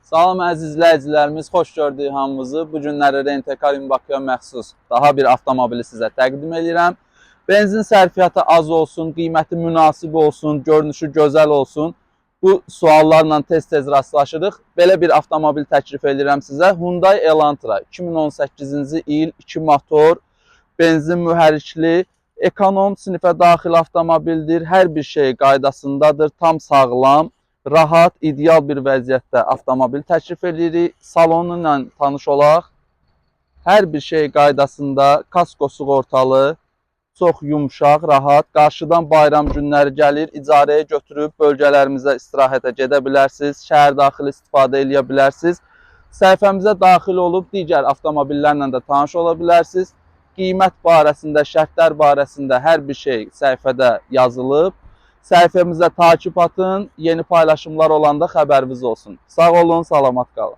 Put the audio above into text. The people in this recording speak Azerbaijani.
Salam əziz izləyicilərimiz, xoş gördük hamınızı. Bu günləri Rentekar Bakıya məxsus daha bir avtomobili sizə təqdim edirəm. Benzin sərfiyyatı az olsun, qiyməti münasib olsun, görünüşü gözəl olsun. Bu suallarla tez-tez rastlaşırıq. Belə bir avtomobil təklif edirəm sizə. Hyundai Elantra 2018-ci il, 2 motor, benzin mühərrikli, ekonom sinifə daxil avtomobildir. Hər bir şey qaydasındadır, tam sağlam, rahat, ideal bir vəziyyətdə avtomobil təklif edirik. Salonu ilə tanış olaq. Hər bir şey qaydasında, kasko sığortalı, çox yumşaq, rahat. Qarşıdan bayram günləri gəlir. İcarəyə götürüb bölgələrimizə istirahətə gedə bilərsiniz. Şəhər daxili istifadə eləyə bilərsiniz. Səhifəmizə daxil olub digər avtomobillərlə də tanış ola bilərsiniz. Qiymət barəsində, şərtlər barəsində hər bir şey səhifədə yazılıb. Səhifəmizə takip atın, yeni paylaşımlar olanda xəbəriniz olsun. Sağ olun, salamat qalın.